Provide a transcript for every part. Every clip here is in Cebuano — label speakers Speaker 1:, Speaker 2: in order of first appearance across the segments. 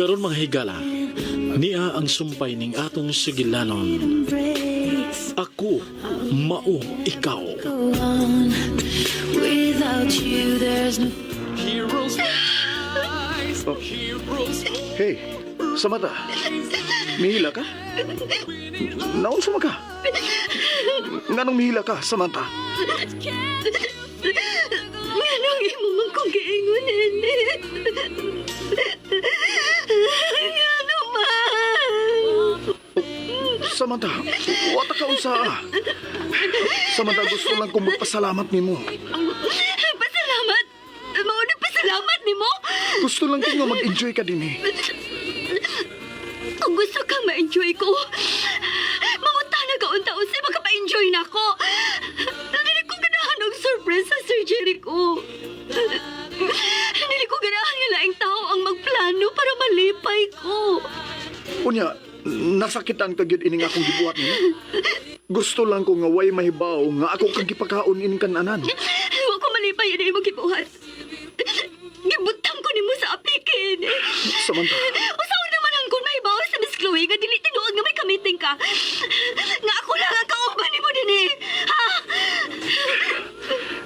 Speaker 1: Ug karon, mga higala, nia ang sumpay ning atong sugilanon. Ako mao ikaw.
Speaker 2: Go on. Without you, there's no
Speaker 3: Hey, Samantha. Mihila ka? Naunsa man ka? Nganong mihila ka, Samantha?
Speaker 2: Nganong imo man kong giingon, ini? Ngano man?
Speaker 3: Samantha, wata ka unsa. Samantha, gusto lang kong magpasalamat nimo.
Speaker 2: Pasalamat? Mao na pasalamat nimo?
Speaker 3: Gusto lang ko nga mag-enjoy ka din eh.
Speaker 2: Kung gusto kang ma-enjoy ko, mangutana ka unta unsay makapa-enjoy na ko. Dili ko ganahan og surprise sa surgery ko. Dili ko ganahan nga laing tao ang magplano para malipay ko.
Speaker 3: Unya, nasakitan ka gyud ining akong gibuhat nimo. Gusto lang ko nga way mahibaw nga ako kang gipakaon ining kananan.
Speaker 2: Wa ko malipay ini imong gibuhat. Gibutang ko nimo sa apikin.
Speaker 3: Samantha,
Speaker 2: Usaon naman ang kung mahibaw sa Miss Chloe nga dili tinuod nga may ka-meeting ka. Nga ako lang ang kauban nimo dinhi. Ha?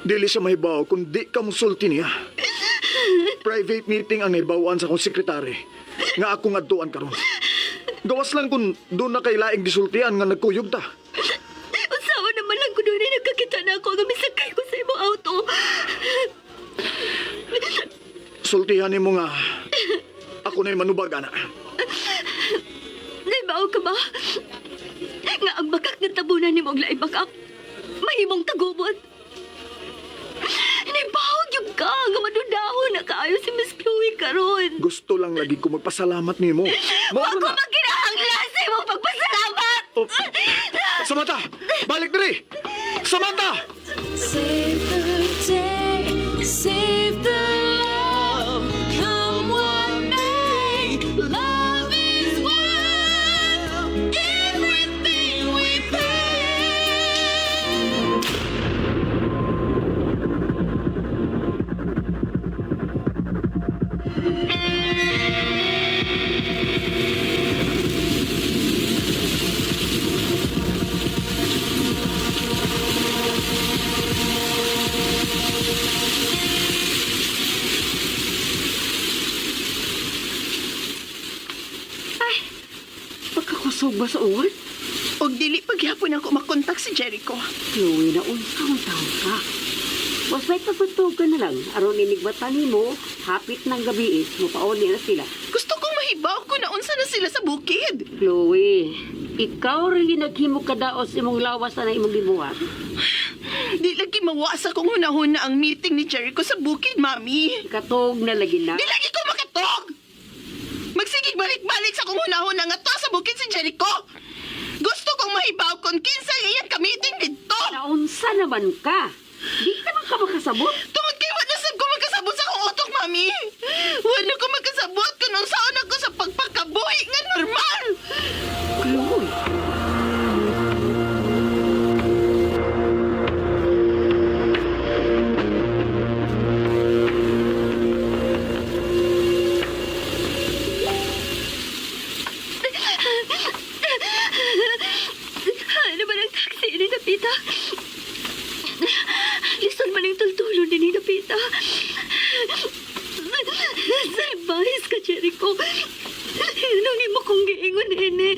Speaker 3: Dili siya mahibaw kung di ka musulti niya. Private meeting ang nahibawan sa akong sekretary nga akong adtuan karon. Gawas lang kung doon na kay laing gisultian nga nagkuyog ta.
Speaker 2: Usaon naman lang kung doon nagkakita na ako nga misakay ko sa imong auto.
Speaker 3: Sultihan nimo nga ako na'y manubag, ana.
Speaker 2: Nahibaw ka ba? Nga ang bakak nga tabunan nimo og laing bakak, mahimong tagubot. Nahibaw gyud ka nga madudahon na kaayo si Miss Chloe karon.
Speaker 3: Gusto lang lagi ko magpasalamat nimo.
Speaker 2: Wa
Speaker 3: Mao
Speaker 2: ko
Speaker 3: na.
Speaker 2: magkinahanglan sa imong pagpasalamat.
Speaker 3: Oh. Samantha, balik diri. Samantha!
Speaker 2: Save the day, save the love, come what may. Love is worth everything we pay.
Speaker 4: Ay, pagkakusog ba sa uwan?
Speaker 5: Og dili pagyapon ako makontak si Jericho.
Speaker 4: Chloe, na unsa taon ka. Was may pagpatog ka na lang. Aron inigbata nimo, hapit ng gabi eh, mupauli na sila.
Speaker 5: Gusto kong mahibaw ko na unsa na sila sa bukid.
Speaker 4: Chloe, ikaw rin ginaghimo kadaos imong lawas na imong gibuhat.
Speaker 5: Di lagi mawa sa kong hunahuna ang meeting ni Jericho sa bukid, Mami.
Speaker 4: Katog na lagi na.
Speaker 5: Di lagi ko makatog! Magsigig balik-balik sa kong hunahuna nga to sa bukid si Jericho. Gusto kong mahibaw kung kinsa iyang ka-meeting didto.
Speaker 4: Naunsa naman ka? Di naman ka makasabot.
Speaker 5: Tungod kay wala sab ko magkasabot sa akong utok, Mami. Wala ko magkasabot kung unsaon ako sa pagpakabuhi nga normal.
Speaker 4: Chloe.
Speaker 2: Ano ba ng taxi ni Napita? Lison man ang tultulon ni Napita. Salbahis ka, Jericho. Anong imo kong giingon, nene?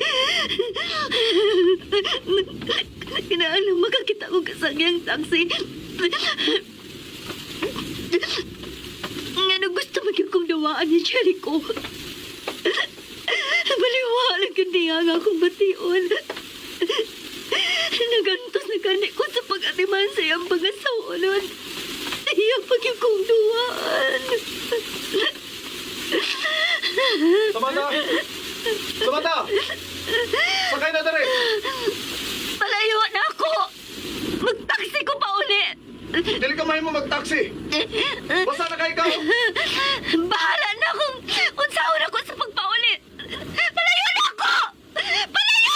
Speaker 2: Kinaalam makakita ko kasagyang taxi. Ngano gusto magyud kong dawaan ni Jericho? Baliwala gyud niya nga akong bation. Nagantos na gani ko sa pag-atiman sa iyang pag-asawalon. Iyang pagyud kong duwaan.
Speaker 3: Samantha! Samantha! Sakay na diri!
Speaker 2: Palayo na ako! Magtaksi ko pa uli!
Speaker 3: Dili ka mahimo mag-taxi. Basta na kay ikaw.
Speaker 2: Bahala na kung unsaon ako sa pagpauli! Palayo na ako! Palayo!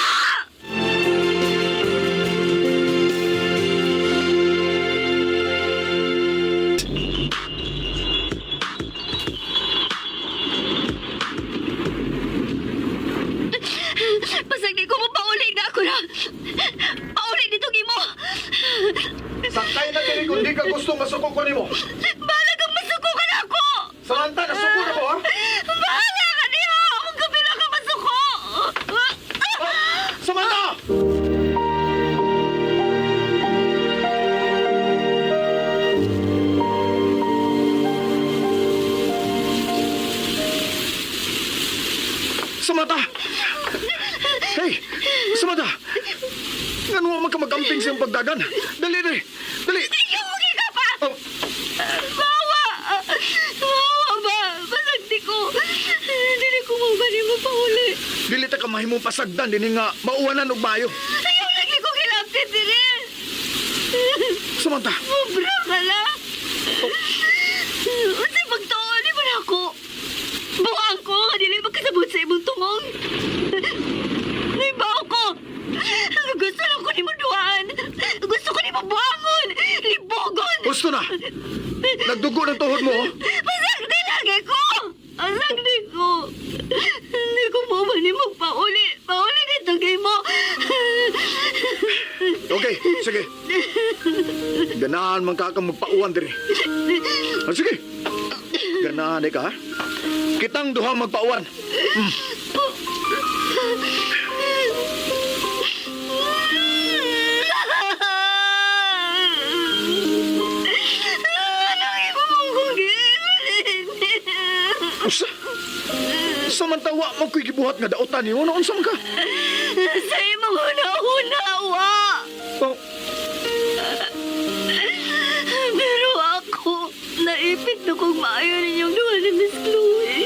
Speaker 3: Sakay na diri kung di ka gusto masuko ko nimo.
Speaker 2: Bahala kang masuko ka na ako!
Speaker 3: Samantha, nasuko na ko ha?
Speaker 2: Bahala ka niyo! Akong gabi na ka masuko!
Speaker 3: Samantha! Samantha! Hey! Samantha! Ngano man ka mag-amping siyang pagdagan? Dali, dali! Dali!
Speaker 2: Ikaw ka pa!
Speaker 3: Oh,
Speaker 2: Bawa! Bawa ba? Basagdi ko! Dili ko mo ba mo pa uli?
Speaker 3: dili ta ka mahimong pasagdan dinhi nga mauwanan og maayo.
Speaker 2: Ayaw lagi ko kilapit dili!
Speaker 3: Samantha!
Speaker 2: Mubra ka lang! Unsay pagtuon ni mo na ako? Buang ko nga dili magkasabot sa imong tungong. Naibaw ko! Gusto lang ko nimo duhaan. Gusto ko nimo buangon! Libogon!
Speaker 3: Gusto na! Nagdugo ng tuhod mo, oh.
Speaker 2: Pasagdi lagi ko! Pasagdi ko! Hindi ko mo man mo pauli. Pauli nito kay mo.
Speaker 3: Okay, sige. Ganahan man ka kang magpauwan diri. Ah, sige. Ganahan eh ka, ha? Kitang duha magpauwan.
Speaker 2: Anong imo mong kung
Speaker 3: Usa. Samantawa mo ko'y gibuhat nga daotan nimo noon sa man ka.
Speaker 2: Sa imong huna-hunawa.
Speaker 3: Oh,
Speaker 2: Pero ako, naipit na kong maayo ninyong duha ni Miss Chloe.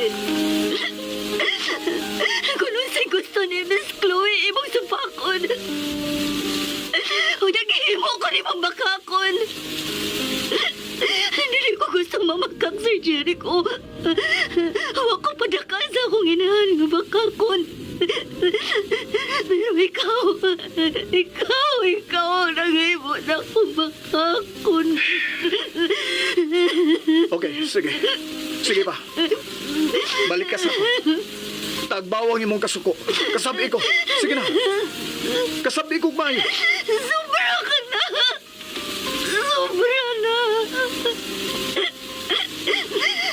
Speaker 2: Kung unsay gusto ni Miss Chloe, imong supakon. O naghihimo ko ni mong bakakon. Hindi ko gusto mamakak, Sir Jericho. Huwag ko padaka sa akong inahan nga bakakon. Pero ikaw, ikaw, ikaw ang naghimo na akong bakakon.
Speaker 3: okay, sige. Sige pa. Balik ka sa ako. Tagbawang imong kasuko. Kasabi ko. Sige na. Kasabi ko maayo.
Speaker 2: Sobra ka na! Sobra na!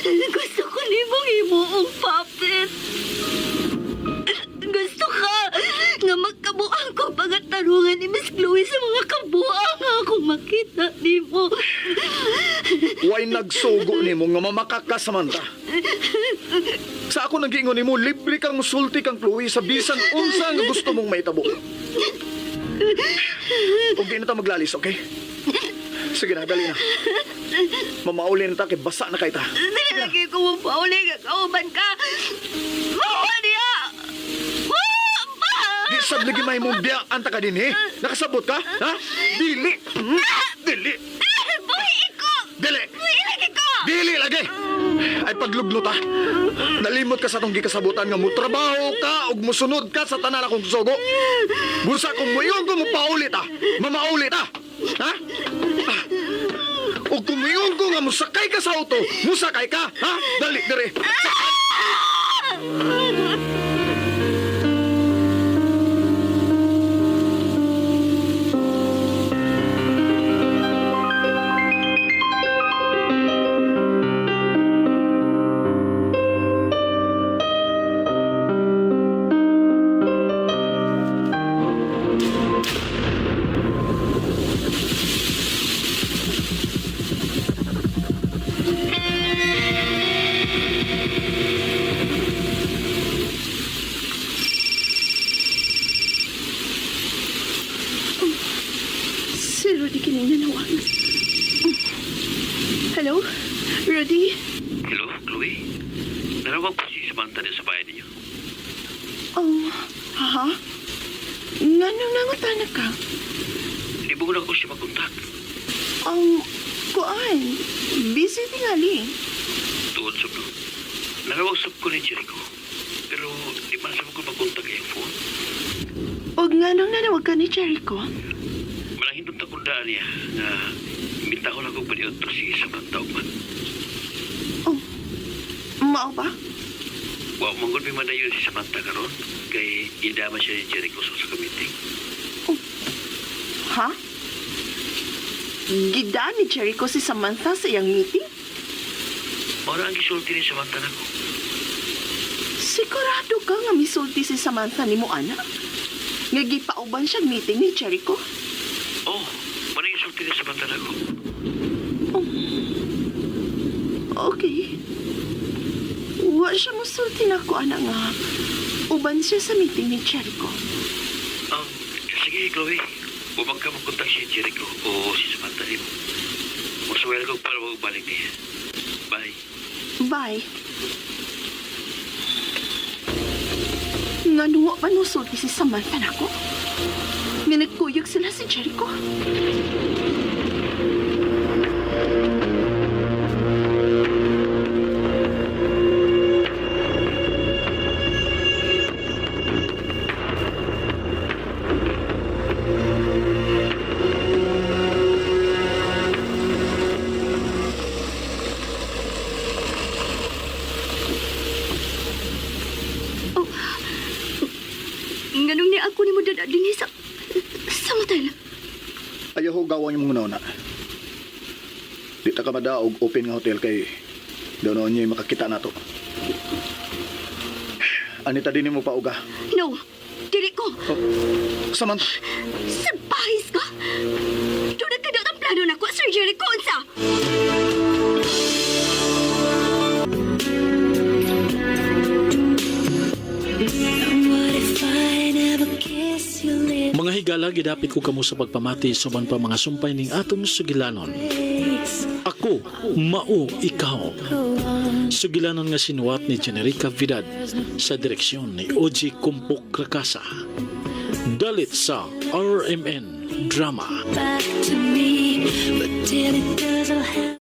Speaker 2: Gusto ko nimong himuong puppet. Gusto ka nga magkabuang ko pagatarungan ni Miss Chloe sa mga kabuang nga akong makita nimo.
Speaker 3: Way nagsugo nimo nga mamakak ka, Samantha. Sa ako nang giingon nimo, libre kang musulti kang Chloe sa bisan unsa nga gusto mong maitabo. Ug di na ta maglalis, okay? Sige na, dali na. Mamauli na ta kay basa na kay ta.
Speaker 2: Dili lagi ko mo pauli nga kauban ka. Mawa niya! Mawa pa!
Speaker 3: Di sad lagi may mong biyaan ta ka din, eh. Nakasabot ka? Ha? Dili. Dili.
Speaker 2: Buhi ko!
Speaker 3: Dili.
Speaker 2: Buhi lagi ko!
Speaker 3: Dili lagi. Ay pagluglot ha. Nalimot ka sa tong gikasabutan nga mutrabaho ka ug musunod ka sa tanan akong sugo. Bursa kung muingon ko mupaulit ha. Mamaulit ha. Ha? Ah. Ug kung muingon ko nga musakay ka sa auto, musakay ka, ha? Dali dire.
Speaker 5: Si Rudy kining nanawag. Hello? Rudy?
Speaker 1: Hello, Chloe. Narawag ko si Samantha din sa bahay ninyo.
Speaker 5: Oh, ha? Nganong nangutana ka?
Speaker 1: Hindi mo na ko siya makontak.
Speaker 5: Kuan, busy tingali.
Speaker 1: Tuod sab no. Narawag sab ko ni Jericho. Pero di man sab ko makontak iyang phone.
Speaker 5: Og nganong nanawag ka ni Jericho?
Speaker 1: Malahindot na kung daan niya nga imbitahon ako paniud to si Samantha ugman.
Speaker 5: Oh, mao ba?
Speaker 1: Wa man gud mi madayon si Samantha karon kay gidama siya ni Jericho sa usa ka meeting.
Speaker 5: Ha? Gida ni Jericho si Samantha sa iyang meeting?
Speaker 6: Mora ang gisulti ni Samantha nako.
Speaker 5: Sigurado ka nga misulti si Samantha ni mo, anak? Nga gipauban siya meeting ni Jericho?
Speaker 6: Oh, mora ang gisulti ni Samantha nako.
Speaker 5: Okay. Wa siya musulti na ko, anak nga. Uban siya sa meeting ni Jericho.
Speaker 6: Sige, Chloe. Umang ka magkontak si Jericho o si Samantha nimo. Musuwel ko para magbalik niya. Bye.
Speaker 5: Bye. Nga nuwa pa nusulti si Samantha nako? Nga nagkuyog sila si Jericho?
Speaker 2: Oh. Nganong ni ako nimo dada dinhi sa motel?
Speaker 3: Ayaw ho gawa yung mga una. Di ta ka madaog open nga hotel kay daw noon niya makakita na to. Anita din mo pa uga.
Speaker 2: No, dili ko.
Speaker 3: Oh, Samantha,
Speaker 2: Sabahis ka! Doon ka ang plano nako, Sir Jericho, unsa?
Speaker 1: Mga higala, gidapit ko kamo sa pagpamati sa uban pa mga sumpay ning atong sugilanon. Ako, mao ikaw. Sugilanon nga sinuwat ni Generica Vidad sa direksyon ni Oji Kumpok Rakasa. Dalit sa RMN Drama.
Speaker 7: Back to me, but till it does, I'll have.